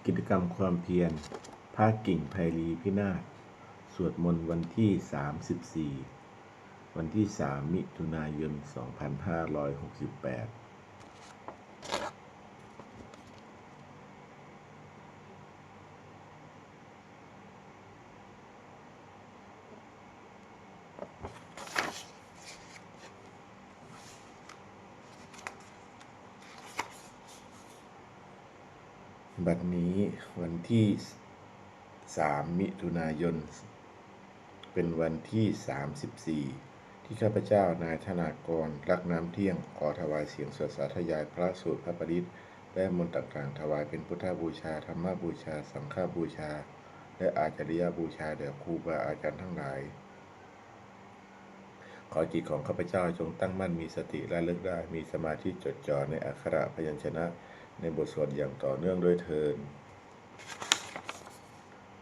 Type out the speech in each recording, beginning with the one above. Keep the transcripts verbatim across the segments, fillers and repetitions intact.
กิจกรรมความเพียร พระกิ่งไพรีพินาศ สวดมนต์วันที่ สามสิบสี่ วันที่ สาม มิถุนายน สองพันห้าร้อยหกสิบแปด บัดนี้วันที่ สาม มิถุนายน เป็นวันที่ สามสิบสี่ ที่ข้าพเจ้านายธนากร ลักษณ์น้ำเที่ยง ขอถวายเสียงสวดสาธยายพระสูตรพระปริตร และมนต์ต่างๆ ถวายเป็นพุทธบูชา ธรรมบูชา สังฆบูชา และอาจาริยบูชาแด่ครูบาอาจารย์ทั้งหลาย ขอจิตของข้าพเจ้าจงตั้งมั่น มีสติระลึกได้ มีสมาธิจดจ่อในอักขระพยัญชนะ ในบทสวดอย่างต่อเนื่องด้วยเทอญ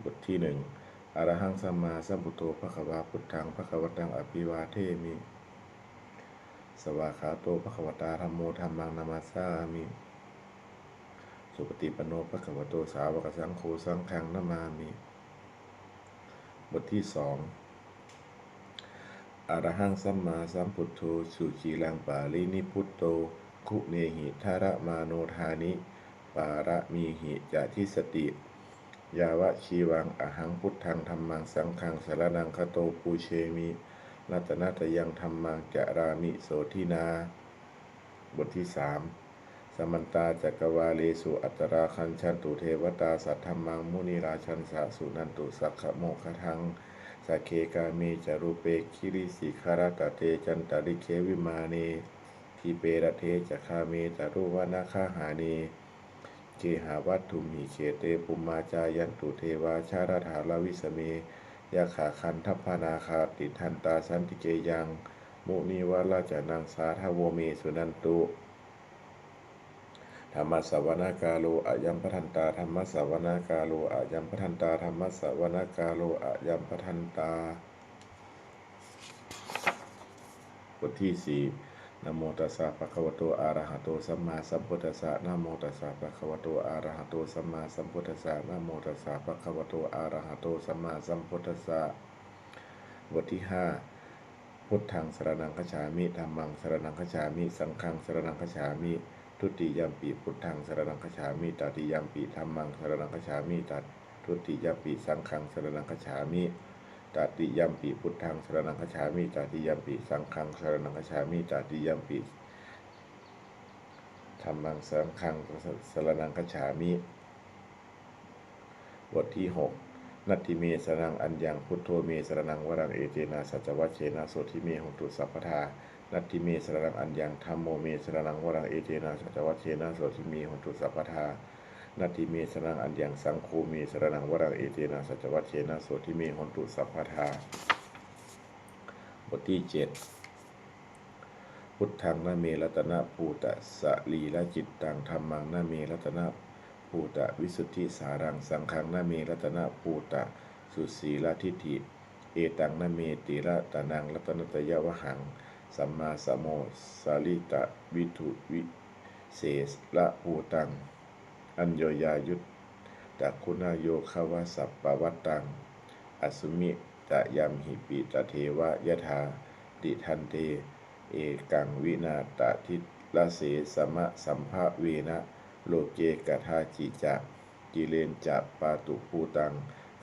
บทที่หนึ่ง Arahaṃ sammāsambuddho bhagavā, buddhaṃ bhagavantaṃ abhivādemi. Svākkhāto bhagavatā dhammo, dhammaṃ namassāmi. Supaṭipanno bhagavato sāvakasaṅgho, saṅghaṃ namāmi. บทที่สอง Arahaṃ sammāsambuddho suciraṃ parinibbuto, guṇehi dharamāno dāni pāramīhi ca dissati. Yāvajīvaṃ ahaṃ buddhaṃ dhammaṃ saṅghaṃ saraṇaṃ gato, pūjemi ratanattayaṃ dhammaṃ carāmi sotthinā. บทที่สาม Samantā cakkavāḷesu atrāgacchantu devatā, saddhammaṃ munirājassa suṇantu saggamokkhadaṃ. Sagge kāme ca rūpe girisikharataṭe cantalikkhe vimāne, dīpe raṭṭhe ca gāme taruvanagahane gehavatthumhi khette, bhummā cāyantu devā jalathalavisame yakkhagandhabbanāgā, tiṭṭhantā santike yaṃ munivaravacanaṃ sādhavo me suṇantu. Dhammassavanakālo ayambhadantā, dhammassavanakālo ayambhadantā, dhammassavanakālo ayambhadantā. บทที่สี่ Namo tassa bhagavato arahato sammāsambuddhassa. Namo tassa bhagavato arahato sammāsambuddhassa. Namo tassa bhagavato arahato sammāsambuddhassa. บทที่ห้า Buddhaṃ saraṇaṃ gacchāmi. Dhammaṃ saraṇaṃ gacchāmi. Saṅghaṃ saraṇaṃ gacchāmi. Dutiyampi buddhaṃ saraṇaṃ gacchāmi. Tatiyampi dhammaṃ saraṇaṃ gacchāmi. Tat- Dutiyampi saṅghaṃ saraṇaṃ gacchāmi. Tatiyampi buddhaṃ saraṇaṃ gacchāmi. Tatiyampi saṅghaṃ saraṇaṃ gacchāmi. Tatiyampi dhammaṃ saṅghaṃ saraṇaṃ gacchāmi. บทที่หก Natthi me saraṇaṃ aññaṃ, buddho me saraṇaṃ varaṃ, etena saccavajjena sotthi me hotu sabbadā. Natthi me saraṇaṃ aññaṃ, dhammo me saraṇaṃ varaṃ, etena saccavajjena sotthi me hotu sabbadā. Natthi me saraṇaṃ aññaṃ, saṅgho me saraṇaṃ varaṃ, etena saccavajjena sotthi me hotu sabbadā. บทที่เจ็ด Buddhaṃ name ratanabhūtasarīracittaṃ, dhammaṃ name ratanabhūtavisuddhisāraṃ, saṅghaṃ name ratanabhūtasusīladiṭṭhiṃ, etaṃ name tiratanaṃ ratanattayavhaṃ, sammāsamo sārītavisuddhivisesalabhūtaṃ, aññoññayuttaguṇayogavasapavataṃ, asmiṃ tayamhi pi tadeva yathā, tiṭṭhante ekaṃ vinā tathirase, samasambhavena loke kadāci ca, cireñca pātubhūtaṃ,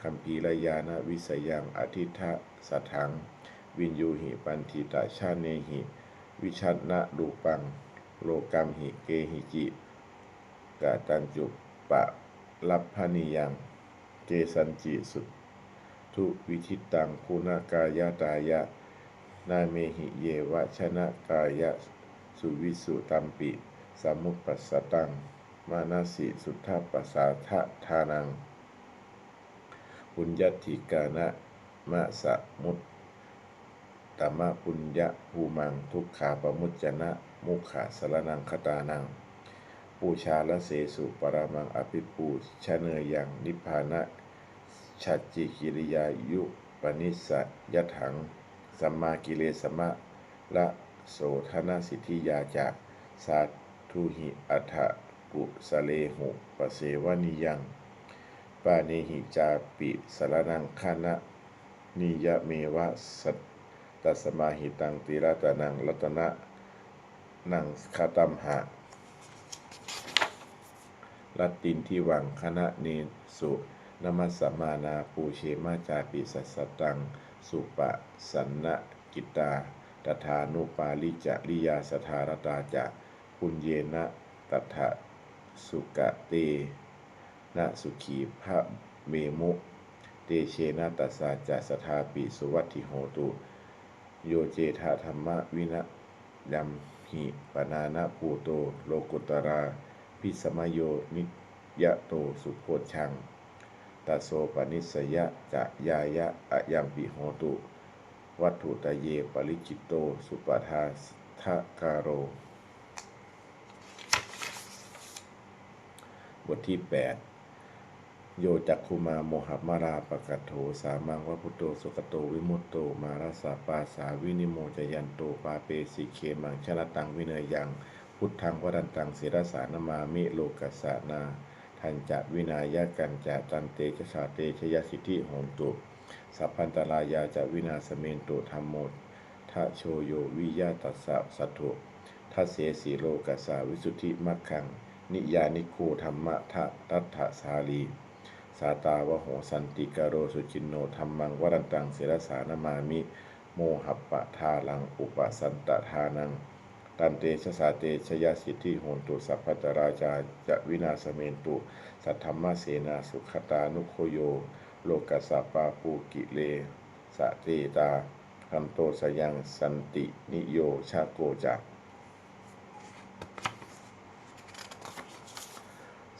gambhīrañāṇavisayaṃ atiandassaddhaṃ, viññūhi paṇḍitajjhanehi, vijjannarūpaṃ lokamhi kehici, katañcu palabhanīyaṃ, kesañci suṭṭhu vidiṭṭhaṃ, guṇākāyatthāya, namehi yeva janakāya, suviññūtampi samupassataṃ, manasi suddhapasādaṭhānaṃ, puññādhikāramasamuttamapuññabhūmaṃ, dukkhā pamuccana mokkhaṃ saraṇaṃ gatānaṃ, pūjārasesu paramaṃ abhipūjaneyyaṃ, nibbānasacchikiriyāyupanissayatthaṃ, sammākilesamalasodhanasiddhiyā ca, sādhūhi atthakusalehupasevaniyaṃ, pāṇehi cāpi saraṇaṃ gaṇhanīyameva. Sat- tasmā hi taṃ tiratanaṃ ratanaṃ natamha ratindīvaṃ gaṇhanesu namassamānā pūjema cāpi sataṃ supasannacittā. Tathānupāricariyā sadā ratā ca puññena tathā sukatena sukhī bhavemu. Tejena tassa ca sadāpi suvatthi hotu. Yo cettha dhammavinayamhi paṇānakuto lokuttaradhammavinayo niyato subodhaṃ tasopanissayacayāya ayampi hotu vatthuttaye parikkhito supaṭṭhādhākaro. บทที่ แปด Yo cakkhumā mohamalāpakaṭṭho sāmaṃ va buddho sugato vimutto mārassa pāsā vinimocayanto pāpesi khemaṃ janataṃ vineyyaṃ. Buddhaṃ varantaṃ sirasā namāmi lokassa nāthañca vināyakañca tantejasā te jayasiddhi hotu sabbantarāyā ca vināsamentu. Dhammo dhajo yo viya tassa satthu dassesi lokassa visuddhimaggaṃ niyyāniko dhammadharassa sārī sātāvaho santikaro suciṇṇo. Dhammaṃ varantaṃ sirasā namāmi mohappadālaṃ upasantadānaṃ tantejasā te jayasiddhi hotu sabbantarāyā ca vināsamentu. Saddhammasenā sugatānugo yo lokassa pāpū kilesa cetā santo sayaṃ santiniyojako ca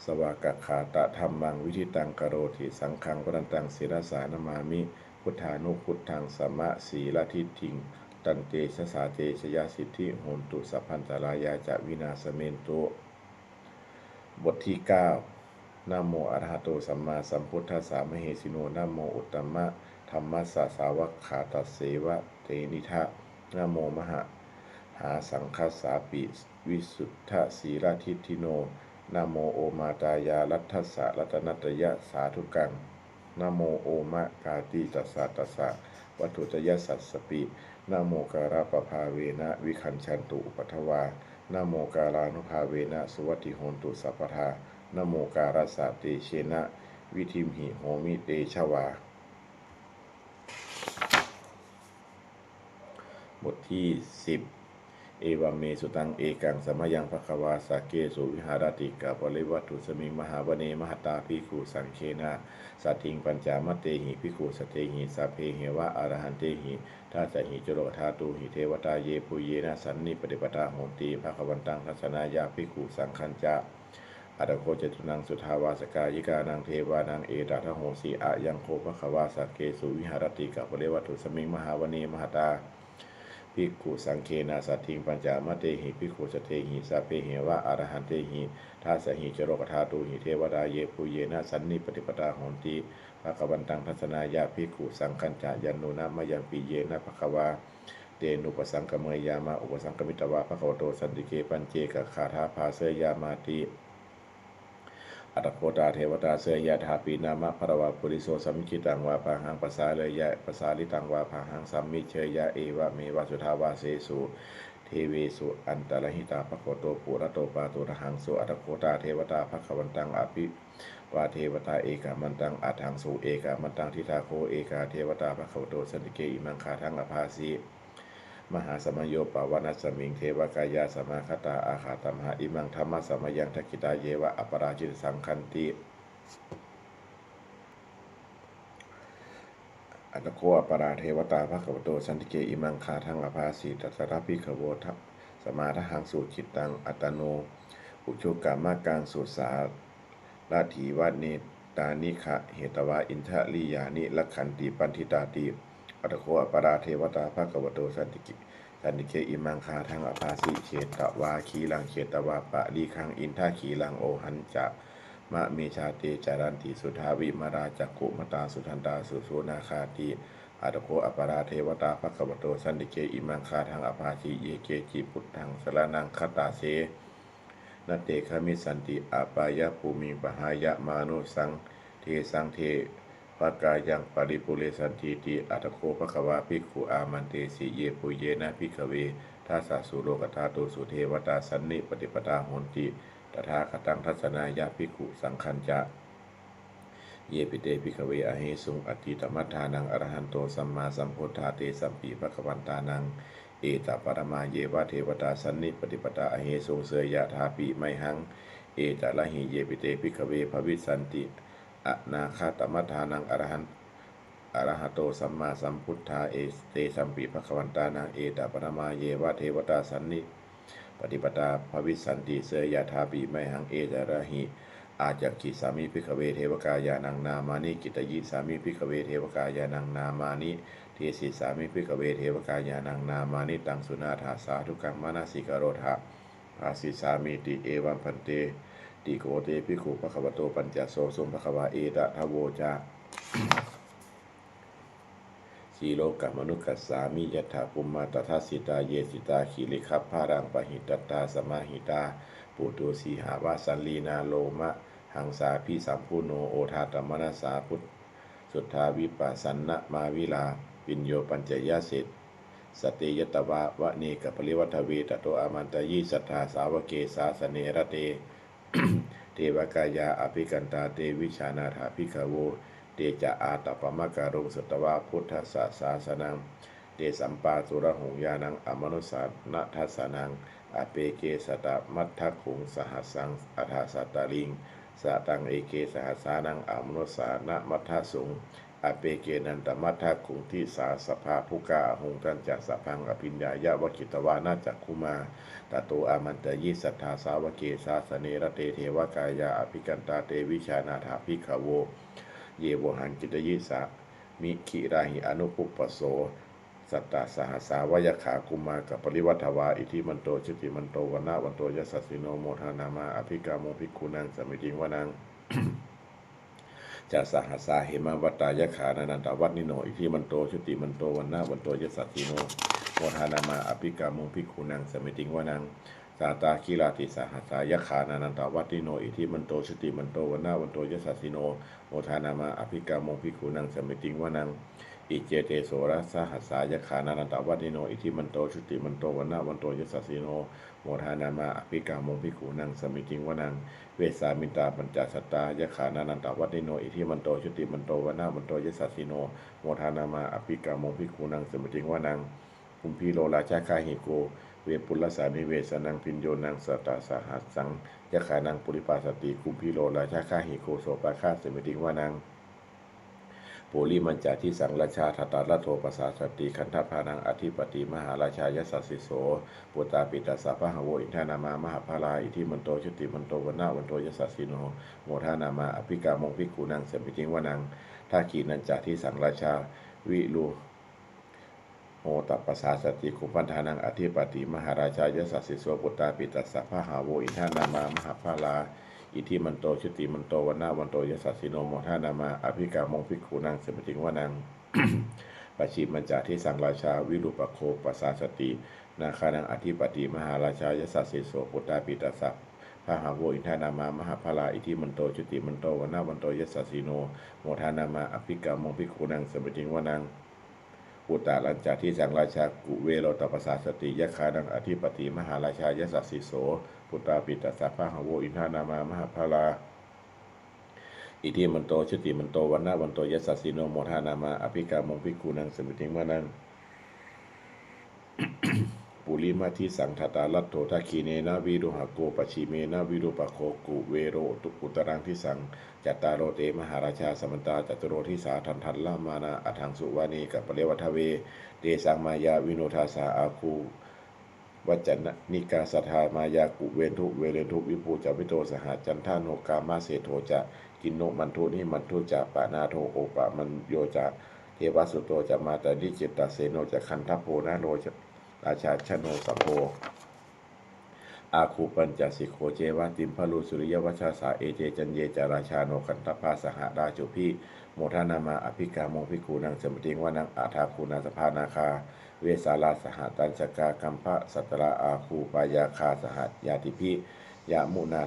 svākkhātadhammaṃ viditaṃ karoti. Saṅghaṃ varantaṃ sirasā namāmi buddhānubuddhaṃ samasīladiṭṭhiṃ tantejasā te jayasiddhi hotu sabbantarāyā ca vināsamentu. บทที่ เก้า Namo arahato sammāsambuddhassa mahesino. Namo uttamadhammassa svākkhātasseva tenidha. Namo mahāsaṅghassāpi visuddhasīladiṭṭhino. Namo omātyāraddhassa ratanattayasādhukaṃ. Namo omakātītassa tassa vatthuttayasassapi. Namokārappabhāvena vigacchantu upaddavā. Namokārānubhāvena suvatthi hotu sabbadā. Namokārassa tejena vidhimhi homi tejavā. บทที่ สิบ Evaṃ me sutaṃ. Ekaṃ samayaṃ bhagavā sakkesu viharati kapilavatthusmiṃ mahāvane mahatā bhikkhusaṅghena saddhiṃ pañcamattehi bhikkhusatehi sabbeheva arahantehi. Dasahi ca lokadhātūhi devatā yebhuyyena sannipatitā honti bhagavantaṃ dassanāya bhikkhusaṅghañca. Atha kho catunnaṃ suddhāvāsakāyikānaṃ devānaṃ etadahosi: Ayaṃ kho bhagavā sakkesu viharati kapilavatthusmiṃ mahāvane mahatā bhikkhusaṅghena saddhiṃ pañcamattehi bhikkhusatehi sabbeheva arahantehi. Dasahi ca lokadhātūhi devatā yebhuyyena sannipatitā honti bhagavantaṃ dassanāya bhikkhusaṅghañca. Yannūna mayampi yena bhagavā tenupasaṅkameyyāma, upasaṅkamitvā bhagavato santike paccekagāthā bhāseyyāmāti. Atha kho tā devatā seyyathāpi nāma balavā puriso sammiñjitaṃ vā bāhaṃ pasāreyya, pasāritaṃ vā bāhaṃ sammiñjeyya, evameva suddhāvāsesu devesu antarahitā bhagavato purato pāturahaṃsu. Atha kho tā devatā bhagavantaṃ abhivādetvā ekamantaṃ aṭṭhaṃsu. Ekamantaṃ ṭhitā kho ekā devatā bhagavato santike imaṃ gāthaṃ abhāsi: Mahāsamayo pavanasmiṃ, devakāyā samāgatā, āgatamha imaṃ dhammasamayaṃ, dakkhitāyeva aparājitasaṅghanti. Atha kho aparā devatā bhagavato santike imaṃ gāthaṃ abhāsi: Tatra bhikkhavo dha- samādahaṃsu, cittaṃ attano ujukamakaṃsu, sā- rathīva nettāni gahetvā, indriyāni rakkhanti paṇḍitāti. Atha kho aparā devatā bhagavato santike, santike imaṃ gāthaṃ abhāsi: Chetvā khīlaṃ chetvā palighaṃ, indakhīlaṃ ohacca manejā, te caranti suddhā vimalā, cakkhumatā sudantā susunāgāti. Atha kho aparā devatā bhagavato santike imaṃ gāthaṃ abhāsi: Ye keci buddhaṃ saraṇaṃ gatāse, na te gamissanti apāyabhūmiṃ, pahāya mānusaṃ tesaṃ devakāyaṃ paripūressantīti. Atha kho bhagavā bhikkhū āmantesi: Yebhuyyena bhikkhave dasasu lokadhātūsu devatā sannipatitā honti tathāgataṃ dassanāya bhikkhusaṅghañca. Yepi te bhikkhave ahesuṃ atītamaddhānaṃ arahanto sammāsambuddhā, tesampi bhagavantānaṃ etaparamāyeva devatā sannipatitā ahesuṃ, seyyathāpi mayhaṃ etarahi. Yepi te bhikkhave bhavissanti anāgatamaddhānaṃ arahan arahato sammāsambuddhā, e- tesampi bhagavantānaṃ etaparamāyeva devatā sannipatitā bhavissanti, seyyathāpi mayhaṃ etarahi. Ācikkhissāmi bhikkhave devakāyānaṃ nāmāni, kittayissāmi bhikkhave devakāyānaṃ nāmāni, desissāmi bhikkhave devakāyānaṃ nāmāni. Taṃ suṇātha sādhukaṃ manasikarotha bhāsissāmīti. Evaṃ bhanteti kho te bhikkhū bhagavato paccassosuṃ. Bhagavā etadavoca: Silokamanukassāmi, yattha bhummā tadassitā; ye sitā girigabbharaṃ, pahitattā samāhitā. Puthū sīhāva sallīnā, lomahaṃsābhisambhuno; odātamanasā suddhā, vippasannamanāvilā. Bhiyyo pañcasate ñatvā, vane kāpilavatthave; tato āmantayi satthā, sāvake sāsane rate. Devakāyā abhikkantā, te vijānātha bhikkhavo. Te ca ātappamakaruṃ, sutvā buddhassa sāsanaṃ; tesampāturahu ñāṇaṃ, amanussāna dassanaṃ. Appeke satamaddakkhuṃ, sahassaṃ atha sattariṃ; sataṃ eke sahassānaṃ, amanussānamaddasuṃ. Appekenantamaddakkhuṃ, disā sabbā phuṭā ahuṃ; tañca sabbaṃ abhiññāya, vavakkhitvāna cakkhumā. Tato āmantayi satthā, sāvake sāsane rate; devakāyā abhikkantā, te vijānātha bhikkhavo. Ye vohaṃ kittayissāmi, girāhi anupubbaso. Sattasahassā va yakkhā, bhummā kāpilavatthavā; iddhimanto jutimanto, vaṇṇavanto yasassino; modamānā abhikkāmuṃ, bhikkhūnaṃ samitiṃ vanaṃ. Chasahassā hemavatā, yakkhā nānattavaṇṇino; iddhimanto jutimanto, vaṇṇavanto yasassino; modamānā abhikkāmuṃ, bhikkhūnaṃ samitiṃ vanaṃ. Sātāgirā tisahassā, yakkhā nānattavaṇṇino; iddhimanto jutimanto, vaṇṇavanto yasassino; modamānā abhikkāmuṃ, bhikkhūnaṃ samitiṃ vanaṃ. Iccete soḷasasahassā, yakkhā nānattavaṇṇino; iddhimanto jutimanto, vaṇṇavanto yasassino; modamānā abhikkāmuṃ, bhikkhūnaṃ samitiṃ vanaṃ. Vessāmittā pañcasatā, yakkhā nānattavaṇṇino; iddhimanto jutimanto, vaṇṇavanto yasassino; modamānā abhikkāmuṃ, bhikkhūnaṃ samitiṃ vanaṃ. Kumbhīro rājagahiko, vepullassa nivesanaṃ; bhiyyo naṃ satasahassaṃ, yakkhānaṃ payirupāsati; kumbhīro rājagahiko, sopāga samitiṃ vanaṃ. Purimañca disaṃ rājā, dhataraṭṭho pasāsati; gandhabbānaṃ ādhipati, mahārājā yasassi so. Puttāpi tassa bahavo, indanāmā mahabbalā; iddhimanto jutimanto, vaṇṇavanto yasassino; modamānā abhikkāmuṃ, bhikkhūnaṃ samitiṃ vanaṃ. Dakkhiṇañca disaṃ rājā, viruḷho pasāsati; kumbhaṇḍānaṃ ādhipati, mahārājā yasassi so. Puttāpi tassa bahavo, indanāmā mahabbalā; iddhimanto jutimanto, vaṇṇavanto yasassino; modamānā abhikkāmuṃ, bhikkhūnaṃ samitiṃ vanaṃ. Pacchimañca disaṃ rājā, virūpakkho pasāsati; nāgānaṃ ādhipati, mahārājā yasassi so. Puttāpi tassa bahavo, indanāmā mahabbalā; iddhimanto jutimanto, vaṇṇavanto yasassino; modamānā abhikkāmuṃ, bhikkhūnaṃ samitiṃ vanaṃ. Uttarañca disaṃ rājā, kuvero tappasāsati; yakkhānaṃ ādhipati, mahārājā yasassi so. Puttāpi tassa bahavo, indanāmā mahabbalā; iddhimanto jutimanto, vaṇṇavanto yasassino; modamānā abhikkāmuṃ, bhikkhūnaṃ samitiṃ vanaṃ. Purimadisaṃ dhataraṭṭho, dakkhiṇena virūḷhako; pacchimena virūpakkho, kuvero uttaraṃ disaṃ. Cattāro te mahārājā, samantā caturo disā; daddallamānā aṭṭhaṃsu, vane kāpilavatthave. Tesaṃ māyāvino dāsā, āgū vañcanikā saṭhā; māyā kuṭeṇḍu veṭeṇḍu, viṭū ca viṭuṭo saha. Candano kāmaseṭṭho ca, kinnughaṇḍu nighaṇḍu ca; panādo opamañño ca, devasūto ca mātali; cittaseno ca gandhabbo, naḷo ca rājā janesabho. Āgū pañcasikho ceva, timbarū suriyavacchasā; ete caññe ca rājāno, gandhabbā saha rājubhi. Modamānā abhikkāmuṃ, bhikkhūnaṃ samitiṃ vanaṃ. Athāgū nābhasā nāgā, vesālā sahatacchakā; kambalassatarā āgū, pāyāgā saha ñātibhi. Yamunā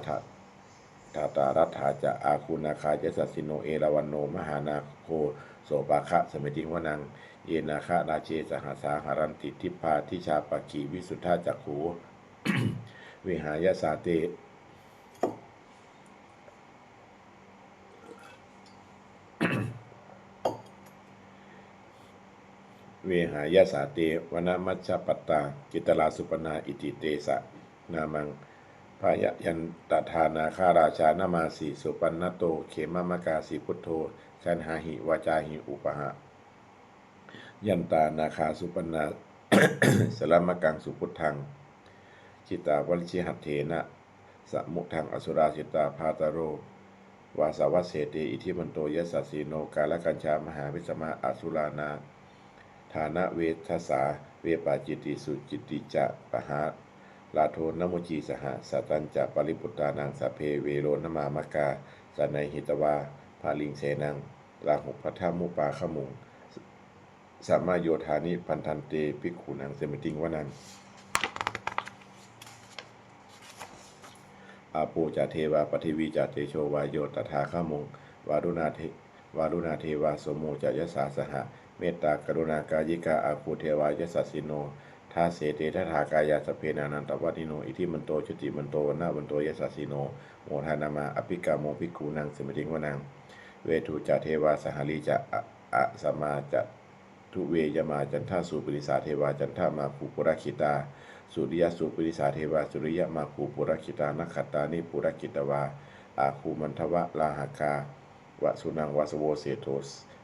Dhataraṭṭhā ca āgū nāgā yasassino, erāvaṇo mahānāgo sopāga samitiṃ vanaṃ. Ye nāgarāje sahasā haranti, dibbā dijā pakkhi visuddhacakkhū, vehāyasā te vehāyasā te vanamajjhapattā, citrā supaṇṇā iti tesa nāmaṃ. Byaṃ tadā nāgarājānamāsi, supaṇṇato khemamakāsi buddho, gandhāhi vācāhi upavhayantā, nāgā supaṇṇā salamakaṃsu buddhaṃ. Jitā vajirahatthena samuddaṃ asurā sitā, bhātaro vāsavassete iddhimanto yasassino. Kālakañjā mahābhismā asurā dānaveghasā, vepacitti sucitti ca pahārādo namucī saha. Satañca baliputtānaṃ sabbe verocanāmakā, sannayhitvā baliṃ senaṃ rāhubhaddamupāgamuṃ, samayodāni bhaddante bhikkhūnaṃ samitiṃ vanaṃ. Āpo ca devā paṭhavī ca tejo vāyo tadāgamuṃ, varuṇā de- varuṇā devā somo ca yasasā saha. Mettākaruṇākāyikā āgū devā yasassino, dasete dasadhā kāyā sabbe nānattavaṇṇino, iddhimanto jutimanto vaṇṇavanto yasassino, modamānā abhikkāmuṃ bhikkhūnaṃ samitiṃ vanaṃ. Veṇḍū ca devā sahalī ca a- asamā ca duve yamā, candassūpanisā devā candamāgū purakkhitā, suriyassūpanisā devā suriyamāgū purakkhitā, nakkhattāni purakkhitvā āgū mandavalāhakā, vasūnaṃ vāsavo seṭṭho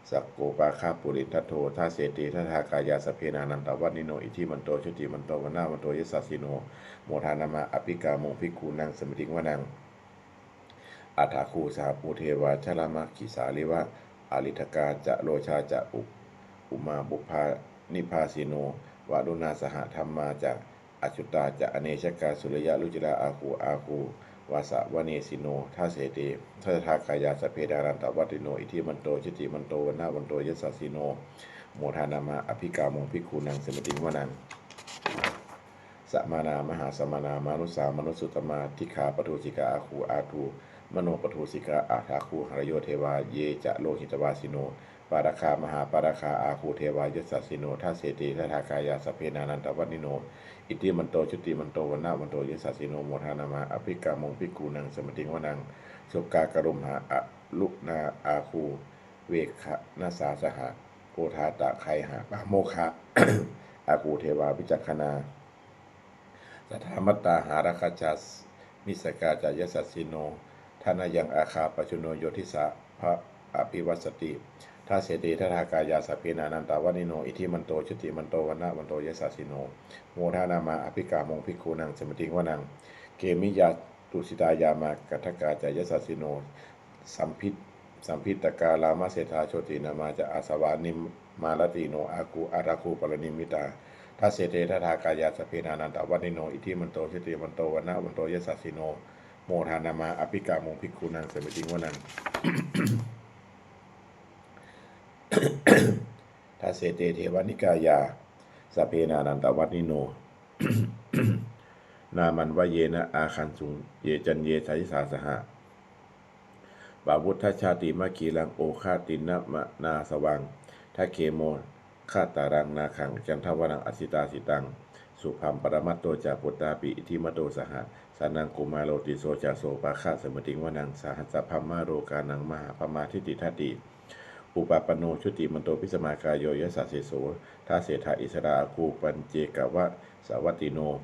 sakkopāga purindado, dasete dasadhā kāyā sabbe nānattavaṇṇino, iddhimanto jutimanto vaṇṇavanto yasassino, modamānā abhikkāmuṃ bhikkhūnaṃ samitiṃ vanaṃ. Athāgū sahabhū devā jalamaggisikhāriva, ariṭṭhakā ca rojā ca u- umāpupphanibhāsino, varuṇā sahadhammā ca accutā ca anejakā, sūleyyarucirā āgū āgū vāsavanesino, dasete dasadhā kāyā sabbe nānattavaṇṇino, iddhimanto jutimanto vaṇṇavanto yasassino, modamānā abhikkāmuṃ bhikkhūnaṃ samitiṃ vanaṃ. Samānā mahāsamānā mānusā mānusuttamā, dighā pathūsikā āgū āgū manopathūsikā, athāgū harayo devā ye ca lohitavāsino, pāragā mahāpāragā āgū devā yasassino, dasete dasadhā kāyā sabbe nānattavaṇṇino, iddhimanto jutimanto vaṇṇavanto yasassino, modamānā abhikkāmuṃ bhikkhūnaṃ samitiṃ vanaṃ. Sukkā karumhā aruṇā āgū veghanasā saha, odātagayhā pāmokkhā āgū devā vicakkhaṇā, sadāmattā hāragajā missakā ca yasassino, thanayaṃ āgā pajjunno yo disā abhivassati, dasete dasadhā kāyā sabbe nānattavaṇṇino, iddhimanto jutimanto vaṇṇavanto yasassino, modamānā abhikkāmuṃ bhikkhūnaṃ samitiṃ vanaṃ. Khemiyā tusitā yāmā kaṭṭhakā ca yasassino, sambhit- sambhitakkā lāmaseṭṭhā jotināmā ca āsavā, nimmānaratino āgū athāgū paranimmitā, dasete dasadhā kāyā sabbe nānattavaṇṇino, iddhimanto jutimanto vaṇṇavanto yasassino, modamānā abhikkāmuṃ bhikkhūnaṃ samitiṃ vanaṃ. Dasete devanikāyā sabbe nānattavaṇṇino, nāmanvayena āgañchuṃ ye caññe sadisā saha, pavutthajātimakhīlaṃ oghatiṇṇamanāsavaṃ, dakkhemoghataraṃ nāgaṃ candaṃva asitātitaṃ, subhaṃ paramatto ca puttāpi iddhimato saha, sanaṅkumāro tisso ca sopāga samitiṃ vanaṃ. Sahassabrahmalokānaṃ mahābrahmābhitiṭṭhati, upapanno jutimanto bhismākāyo yasassi so, dasettha issarā āgū paccekavasavattino,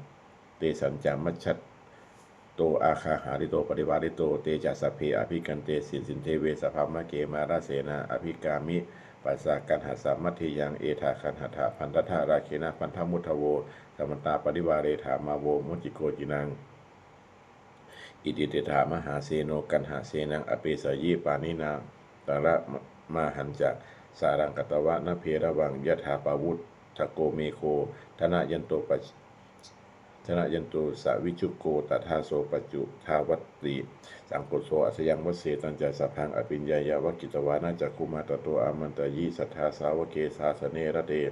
tesañca majjhato āgā hārito parivārito, te ca sabbe abhikkante sinde deve sabrahmake, mārasenā abhikkāmi passa kaṇhassa mandiyaṃ, etha gaṇhatha bandhatha rāgena bandhamatthu vo, samantā parivāretha mā vo muñcittha koci naṃ. Iti tattha mahāseno kaṇhasenaṃ apesayi, pāṇinā talamāhacca saraṃ katvāna bheravaṃ, yathā pāvussako megho thanayanto pa- thanayanto savijjuko, tadā so paccudāvatti saṅkuddho asayaṃvase, tañca sabbaṃ abhiññāya vavakkhitvāna cakkhumā, tato āmantayi satthā sāvake sāsane rate,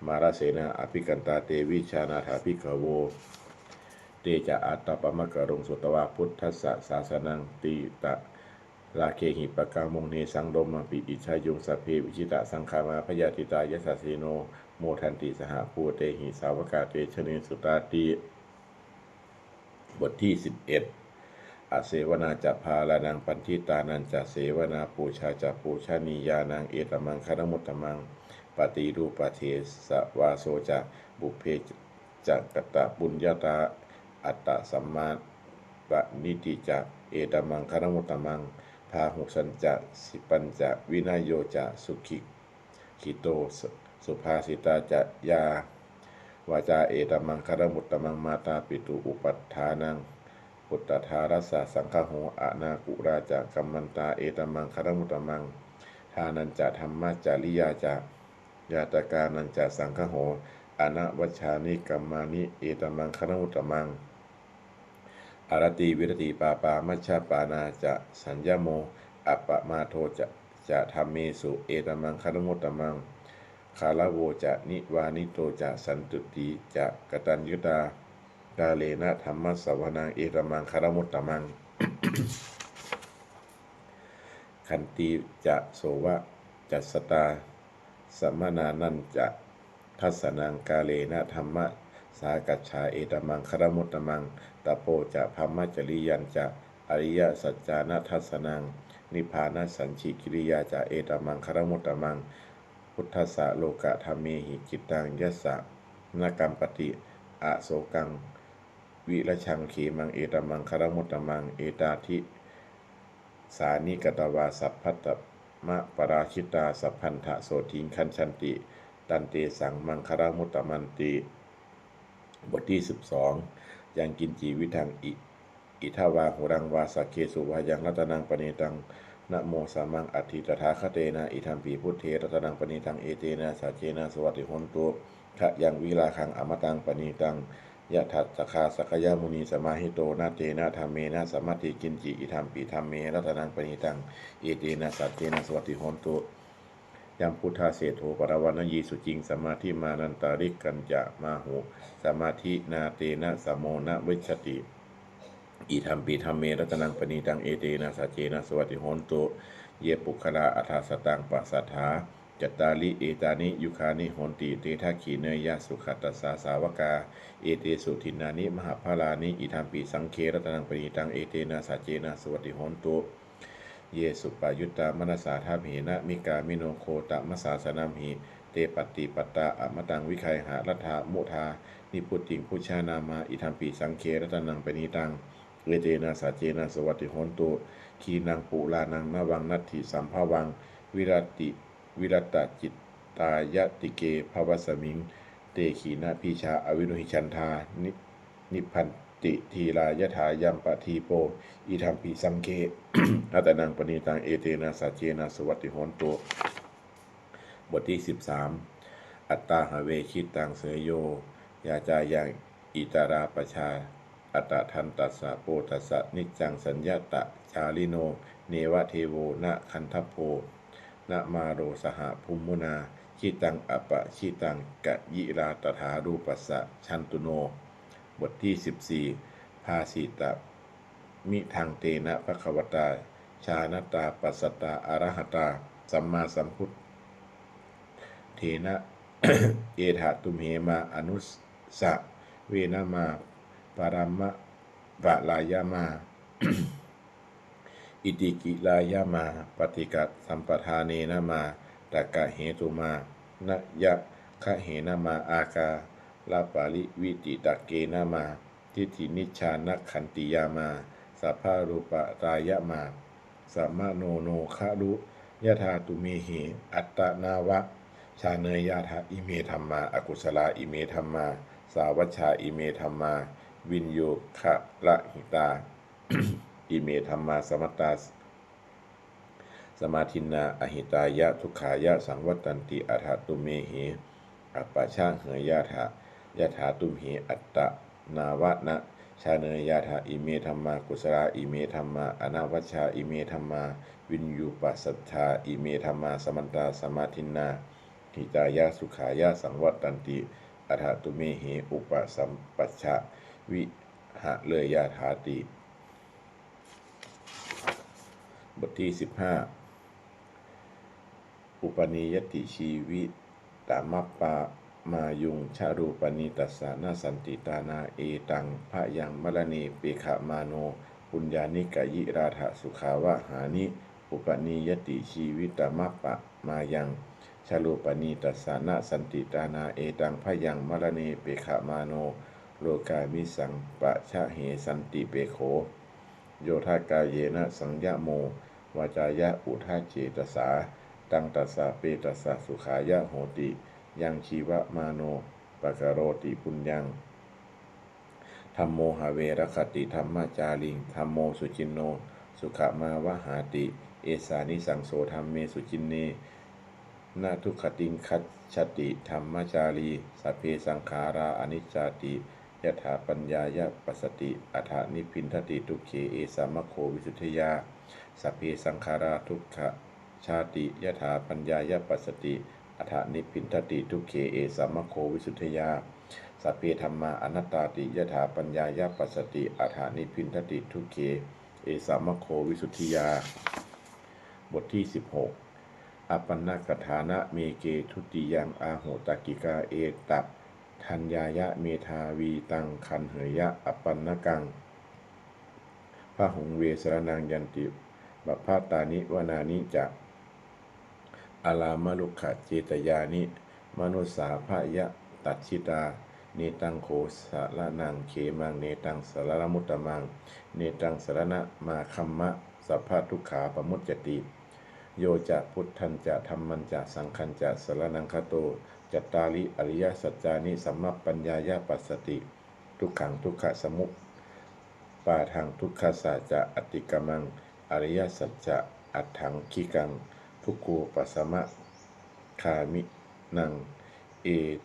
mārasenā abhikkantā te vijānātha bhikkhavo. te ca ātappamakaruṃ sutvā buddhassa sāsanaṃ, vītarāgehi pakkāmuṃ nesaṃ lomampi iñjayuṃ. Sabbe vijitasaṅgāmā bhayātītā yasassino, modanti saha bhūtehi sāvakā te janesutāti. บทที่สิบเอ็ด Asevanā ca bālānaṃ paṇḍitānañca sevanā, pūjā ca pūjanīyānaṃ etammaṅgalamuttamaṃ. Paṭirūpadesavāso ca pubbe ca katapuññatā, attasammāpaṇidhi ca etammaṅgalamuttamaṃ. Bāhusaccaṃ sippañca vinayo ca susikkhito, subhāsitā ca yā vācā etammaṅgalamuttamaṃ. Mātāpitu upaṭṭhānaṃ puttadārassa saṅgaho, anākulā ca kammantā etammaṅgalamuttamaṃ. Dānañca dhammacariyā ca ñātakānañca saṅgaho, anavajjāni kammāni etammaṅgalamuttamaṃ. Āratī viratī pāpā majjapānā ca saññamo, appamādo ca, ca dhammesu etammaṅgalamuttamaṃ. Gāravo ca niyyāniko ca santuṭṭhī ca kataññutā, kālena dhammassavanaṃ etammaṅgalamuttamaṃ. Khantī ca sovacassatā samaṇānañca dassanaṃ, kālena dhammasākacchā etammaṅgalamuttamaṃ. Tapo ca brahmacariyañca ariyasaccāna dassanaṃ, nibbānasacchikiriyā ca etammaṅgalamuttamaṃ. Phuṭṭhassa lokadhammehi cittaṃ yassa na kampati, asokaṃ virajaṃ khemaṃ etammaṅgalamuttamaṃ. Etādisāni katvā sabbatthamaparājitā, sabbattha sotthiṃ gacchanti, tantesaṃ maṅgalamuttamanti. บทที่สิบสอง Yaṅkiñci vittaṃ i- idha vā huraṃ vā, saggesu vā yaṃ ratanaṃ paṇītaṃ, na no samaṃ atthi tathāgatena, idampi buddhe ratanaṃ paṇītaṃ, etena saccena suvatthi hotu. Khayaṃ virāgaṃ amataṃ paṇītaṃ, yadajjhagā sakyamunī samāhito, na tena dhammena samatthi kiñci, idampi dhamme ratanaṃ paṇītaṃ, etena saccena suvatthi hotu. Yambuddhaseṭṭho parivaṇṇayī suciṃ, samādhimānantarikañcamāhu, samādhinā tena samo na vijjati, idampi dhamme ratanaṃ paṇītaṃ, etena saccena suvatthi hotu. Ye puggalā aṭṭha sataṃ pasaṭṭhā, cattāri etāni yugāni honti, te dakkhiṇeyyā sugatassa sāvakā, etesu dinnāni mahapphalāni, idampi saṅghe ratanaṃ paṇītaṃ, etena saccena suvatthi hotu. Ye suppayuttā manasā daḷhena, nikkāmino gotamasāsanamhi, te pattipattā amataṃ vigayha, laddhā mudhā nibbutiṃ bhuñjamānā, idampi saṅghe ratanaṃ paṇītaṃ, etena saccena suvatthi hotu. Khīṇaṃ purāṇaṃ navaṃ natthi sambhavaṃ, virati virattacittāyatike bhavasmiṃ, te khīṇabījā aviruḷhichandā, ni- nibbanti dhīrā yathāyampadīpo, idampi saṅghe ratanaṃ paṇītaṃ, etena saccena suvatthi hotu. บทที่สิบสาม Atthā have jitaṃ seyyo, yācāya itarā pajā, atthadantassa pothassa niccaṃ, saññatacārino neva devo na gandhabbo, na māro saha brahmunā, jitaṃ apajitaṃ kayirā, tathārūpassa jantuno. บทที่สิบสี่ Bhāsitamidaṃ tena bhagavatā, jānatā passatā arahatā sammāsambuddhena, etha tumhe mā anusavena mā, paramparāya mā, itikirāya mā, paṭighasampadanena mā, takkahetu mā, nāyagahena mā, ākāraparivittakena mā, diṭṭhinijjhānakkhantiyā mā, sabbarūpatāya mā, samāno no khāru, yathā tumhehi attanāva, jāneyyātha ime dhammā akusalā, ime dhammā sāvajjā, ime dhammā viññugarahitā, ime dhammā samattā samādinnā ahitāya dukkhāya saṃvattanti. Atha tumhehi appajaheyyātha, yathā tumhe attanāva, na jāneyyātha, ime dhammā kusalā, ime dhammā anavajjā, ime dhammā viññuppasajjā, ime dhammā samattā samādinnā hitāya sukhāya saṃvattanti. Atha tumhehi upasampajja vi หะเลยยาถาติ บทที่สิบห้า Upanīyati jīvitammapamāyuṃ, ca rūpāni tassa na santi tāṇā, etaṃ bhayaṃ maraṇe pekkhamāno, puññāni kayirātha sukhā vahāni. Upanīyati jīvitammapamāyaṃ, ca rūpāni tassa na santi tāṇā, etaṃ bhayaṃ maraṇe pekkhamāno, lokāmisaṃ pajahe santipekkho. Yo dha kāyena saṃyamo, vācāya uda cetasā, taṃ tassa petassa sukhāya hoti, yaṃ jīvamāno pakaroti puññaṃ. Dhammo have rakkhati dhammacāriṃ, dhammo suciṇṇo sukhamāvahāti, esānisaṃso dhamme suciṇṇe, na duggatiṃ gacchati dhammacārī. Sabbe saṅkhārā aniccāti, yadā paññāya passati, atha nibbindati dukkhe, esa maggo visuddhiyā. Sabbe saṅkhārā dukkhajāti, yadā paññāya passati, atha nibbindati dukkhe, esa maggo visuddhiyā. Sabbe dhammā anattāti, yadā paññāya passati, atha nibbindati dukkhe, esa maggo visuddhiyā. บทที่สิบหก Appannakaṭṭhānameke dutiyaṃ āhu, takkikā etadaññāya medhāvī taṃ gaṇheyya appannakaṃ. Bahuṃ ve saraṇaṃ yanti, pabbatāni vanāni ca, arāmarukkhacetyāni, manussā bhayatejitā. Netaṃ kho saraṇaṃ khemaṃ, netaṃ saraṇamuttamaṃ, netaṃ saraṇamāgamma, sabbadukkhā pamuccati. Yo ca buddhañca dhammañca saṅghañca saraṇaṃ gato, cattāri ariyasaccāni samappanyāya passati, dukkhaṃ dukkhasamu pādaṃ dukkhassa ca atikkamaṃ, ariyasacca aṭṭhaṅgikaṃ, dukkhūpasamagāminaṃ. E-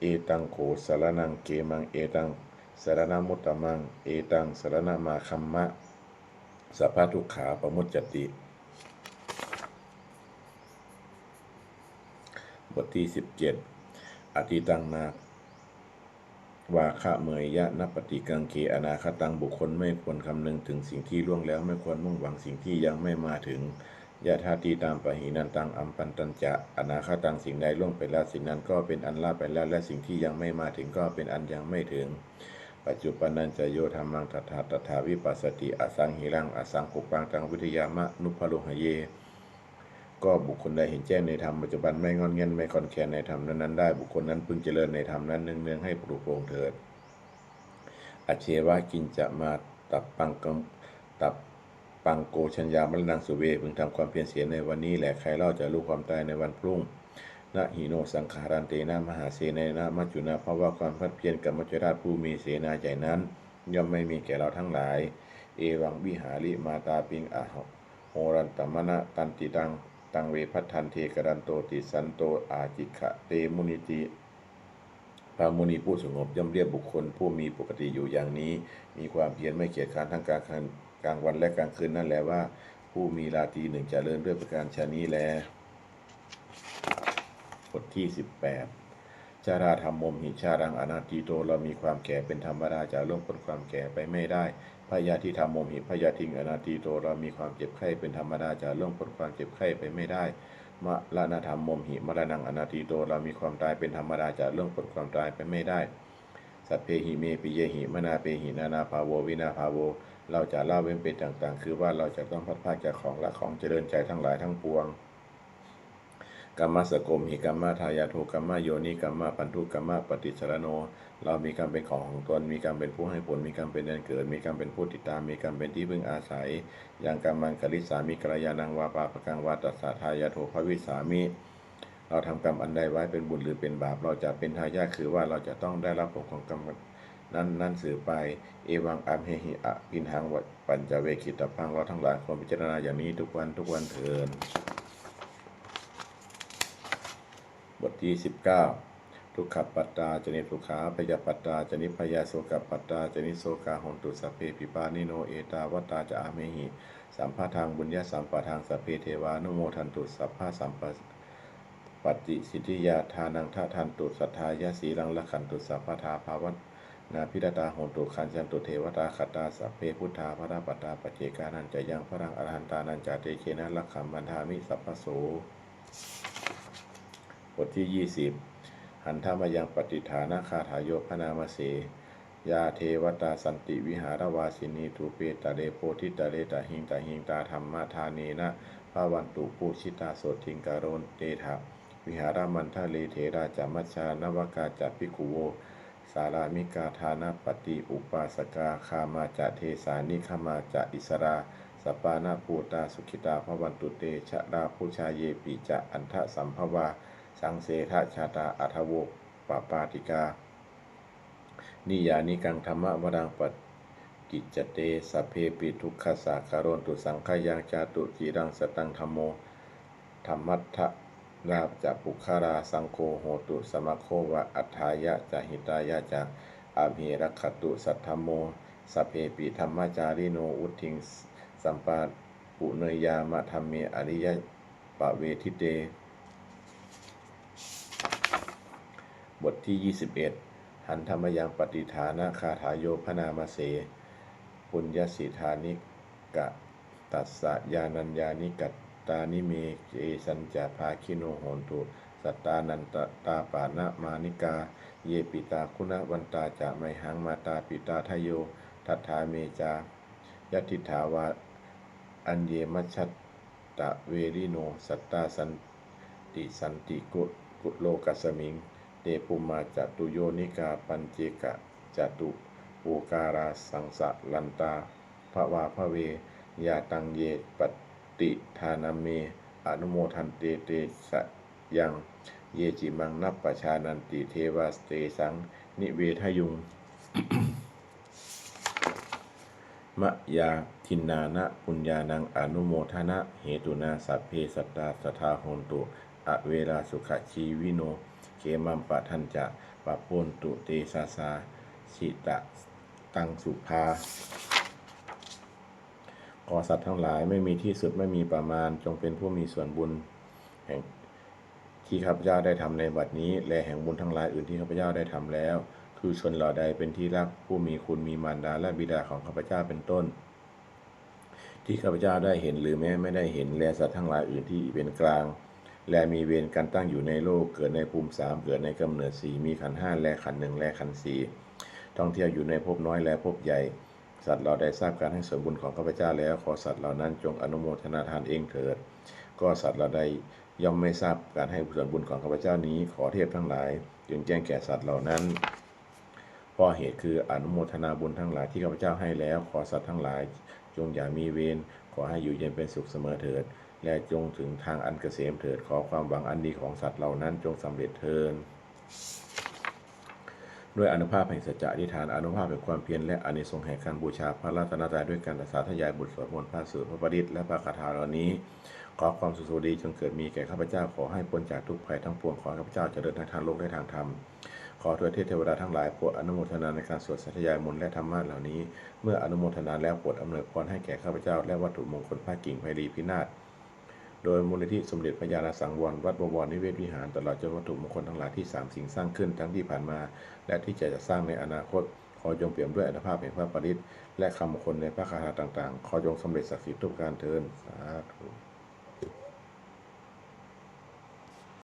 etaṃ kho saraṇaṃ khemaṃ, etaṃ saraṇamuttamaṃ, etaṃ saraṇamāgamma, sabbadukkhā pamuccati. บทที่สิบเจ็ด Atītaṃ nānvāgameyya, nappaṭikaṅkhe anāgataṃ. บุคคลไม่ควรคำนึงถึงสิ่งที่ล่วงแล้ว ไม่ควรมุ่งหวังสิ่งที่ยังไม่มาถึง Yadatītampahīnantaṃ, appattañca anāgataṃ. สิ่งใดล่วงไปแล้ว สิ่งนั้นก็เป็นอันละไปแล้ว และสิ่งที่ยังไม่มาถึงก็เป็นอันยังไม่ถึง Paccuppannañca yo dhammaṃ, tattha tattha vipassati, asaṃhiraṃ asaṅkuppaṃ, taṃ viddhā manubrūhaye. ก็บุคคลใดเห็นแจ้งในธรรมปัจจุบัน ไม่ง่อนแง่นไม่คลอนแคลนในธรรมนั้นๆได้ บุคคลนั้นพึงเจริญในธรรมนั้นเนืองๆ ให้ปรุโปร่งเถิด Ajjeva kiñca mātappaṃ, tappaṃ ko jaññā maraṇaṃ suve. พึงทำความเพียรเสียในวันนี้แล ใครเล่าจะรู้ความตายในวันพรุ่ง Na hi no saṅgarantena, mahāsenena maccunā bhava. ความผัดเพี้ยนกับมัจจุราชผู้มีเสนาใหญ่นั้น ย่อมไม่มีแก่เราทั้งหลาย Evaṃ vihārimātāpiṃ, ahorattamanatanditaṃ, taṃ ve bhaddante karanto, dissanto ācikkhate munīti. พระมุนีผู้สงบย่อมเรียกบุคคลผู้มีปกติอยู่อย่างนี้ มีความเพียรไม่เกียจคร้านทั้งกลางคืน กลางวันและกลางคืนนั่นแลว่า ผู้มีราตรีหนึ่งเจริญ ด้วยประการฉะนี้แล บทที่สิบแปด Jarādhammomhi jaraṃ anatīto. เรามีความแก่เป็นธรรมดา จะล่วงพ้นความแก่ไปไม่ได้ Byādhidhammomhi byādhiṃ anatīto. เรามีความเจ็บไข้เป็นธรรมดา จะล่วงพ้นความเจ็บไข้ไปไม่ได้ Maraṇadhammomhi maraṇaṃ anatīto. เรามีความตายเป็นธรรมดา จะล่วงพ้นความตายไปไม่ได้ Sabbehi me piyehi manāpehi nānābhāvo vinābhāvo. เราจะละเว้นเป็นต่างๆ คือว่าเราจะต้องพลัดพรากจากของรักของเจริญใจทั้งหลายทั้งปวง Kammassakomhi kammadāyādo kammayoni kammabandhu kammapaṭisaraṇo. เรามีกรรมเป็นของของตน มีกรรมเป็นผู้ให้ผล มีกรรมเป็นแดนเกิด มีกรรมเป็นผู้ติดตาม มีกรรมเป็นที่พึ่งอาศัย Yaṃ kammaṃ karissāmi kalyāṇaṃ vā pāpakaṃ vā tassa dāyādo bhavissāmi. เราทำกรรมอันใดไว้เป็นบุญหรือเป็นบาป เราจะเป็นทายาท คือว่าเราจะต้องได้รับผลของกรรมนั้นๆ สืบไป Evaṃ amhehi abhiṇhaṃ pañcavekkhitabbaṃ. เราทั้งหลายควรพิจารณาอย่างนี้ทุกวันทุกวันเถิด บทที่สิบเก้า Dukkhappattā ca niddukkhā, bhayappattā ca nibbhayā, sokappattā ca nissokā, hontu sabbepi pāṇino. Ettāvatā ca amhehi sambhataṃ puññasampadaṃ, sabbe devānumodantu sabbasampattisiddhiyā. Dānaṃ dadantu saddhāya, sīlaṃ rakkhantu sabbadā, bhāvanābhiratā Nābhiratā hontu, gacchantu devatāgatā. Sabbe buddhā balappattā, paccekānañca yaṃ balaṃ, arahantānañca tejena, rakkhaṃ bandhāmi sabbaso. บทที่ ยี่สิบ Handa mayaṃ pattidānagāthāyo bhaṇāma se. Yā devatā santi vihāravāsinī, thūpe ghare bodhighare tahiṃ tahiṃ, tā dhammadānena bhavantu pūjitā, sotthiṃ karontedha vihāramaṇḍale. Therā ca majjhā navakā ca bhikkhuvo, sārāmikā dānapatī upāsakā, gāmā ca desā nigamā ca issarā, sappāṇabhūtā sukhitā bhavantu te. Jalābujā yepi ca aṇḍasambhavā, saṃsedajātā athavopapātikā, niyyānikaṃ dhammavaraṃ paṭicca te, sabbepi dukkhassa karontu saṅkhayaṃ. Jātu ciraṃ sataṃ dhammo, dhammaddharā ca puggalā, saṅgho hotu samaggo va, atthāya ca hitāya ca. Amhe rakkhatu saddhammo, sabbepi dhammacārino, vuḍḍhiṃ sampāpuṇeyyāma, dhamme ariyappavedite. บทที่ ยี่สิบเอ็ด Handa mayaṃ pattidānagāthāyo bhaṇāma se. Puññassidānikattassa yānaññāni katāni me, tesañca bhāgino hontu sattānantāppamāṇikā. Ye pitā guṇavantā ca mayhaṃ, mātā pitā dayo daṭṭhā me ca, ñātikā vā aññe majjhattaverino. Sattā santi santi lokasmiṃ, te bhummā catuyogānikā, pañcekacatupokkārā saṃsarantā bhavābhave. Yā taṃ ye pattidānamme, anumodanti te sayaṃ, ye cimaṃ nappajānanti, devā tesaṃ nivedayuṃ. Mayā dinnāna puññānaṃ, anumodanahetunā, sabbe sattā sadā hontu, averā sukhajīvino. Khemaṃ padañca pabbontu, tejasā jitasattā subhā. ขอสัตว์ทั้งหลายไม่มีที่สุดไม่มีประมาณ จงเป็นผู้มีส่วนบุญแห่งที่ข้าพเจ้าได้ทำในบัดนี้ และแห่งบุญทั้งหลายอื่นที่ข้าพเจ้าได้ทำแล้ว คือชนเหล่าใดเป็นที่รัก ผู้มีคุณ มีมารดาและบิดาของข้าพเจ้าเป็นต้น ที่ข้าพเจ้าได้เห็นหรือแม้ไม่ได้เห็น และสัตว์ทั้งหลายอื่นที่เป็นกลาง และมีเวรกันตั้งอยู่ในโลก เกิดในภูมิสาม เกิดในกำเนิดสี่ มีขันธ์ห้า และขันธ์หนึ่ง และขันธ์สี่ ท่องเที่ยวอยู่ในภพน้อยและภพใหญ่ สัตว์เหล่าใดทราบการให้ส่วนบุญของข้าพเจ้าแล้ว ขอสัตว์เหล่านั้นจงอนุโมทนาทานเองเถิด ก็สัตว์เหล่าใดย่อมไม่ทราบการให้ส่วนบุญของข้าพเจ้านี้ ขอเทพทั้งหลายจงแจ้งแก่สัตว์เหล่านั้น เพราะเหตุคืออนุโมทนาบุญทั้งหลายที่ข้าพเจ้าให้แล้ว ขอสัตว์ทั้งหลายจงอย่ามีเวร ขอให้อยู่เย็นเป็นสุขเสมอเถิด และจงถึงทางอันเกษมเถิด ขอความหวังอันดีของสัตว์เหล่านั้นจงสำเร็จเทอญ ด้วยอานุภาพแห่งสัจจะอธิษฐาน อานุภาพแห่งความเพียร และอานิสงส์แห่งการบูชาพระรัตนตรัย ด้วยการสาธยายบทสวดมนต์ พระสูตร พระปริตร และพระคาถาเหล่านี้ ขอความสุขสวัสดีจงเกิดมีแก่ข้าพเจ้า ขอให้พ้นจากทุกข์ภัยทั้งปวง ขอให้ข้าพเจ้าเจริญทั้งทางโลกและทางธรรม ขอทวยเทพเทวดาทั้งหลายโปรดอนุโมทนาในการสวดสาธยายมนต์และธรรมะเหล่านี้ เมื่ออนุโมทนาแล้วโปรดอำนวยพรให้แก่ข้าพเจ้า และวัตถุมงคลพระกิ่งไพรีพินาศ โดยมูลนิธิสมเด็จพระญาณสังวร วัดบวรนิเวศวิหาร ตลอดจนวัตถุมงคลทั้งหลายที่สามสิ่งสร้างขึ้นทั้งที่ผ่านมา และที่จะจัดสร้างในอนาคต ขอจงเปี่ยมด้วยอานุภาพแห่งพระปริตร และคำมงคลในพระคาถาต่างๆ ขอจงสำเร็จศักดิ์สิทธิ์ทุกประการเทอญ สาธุ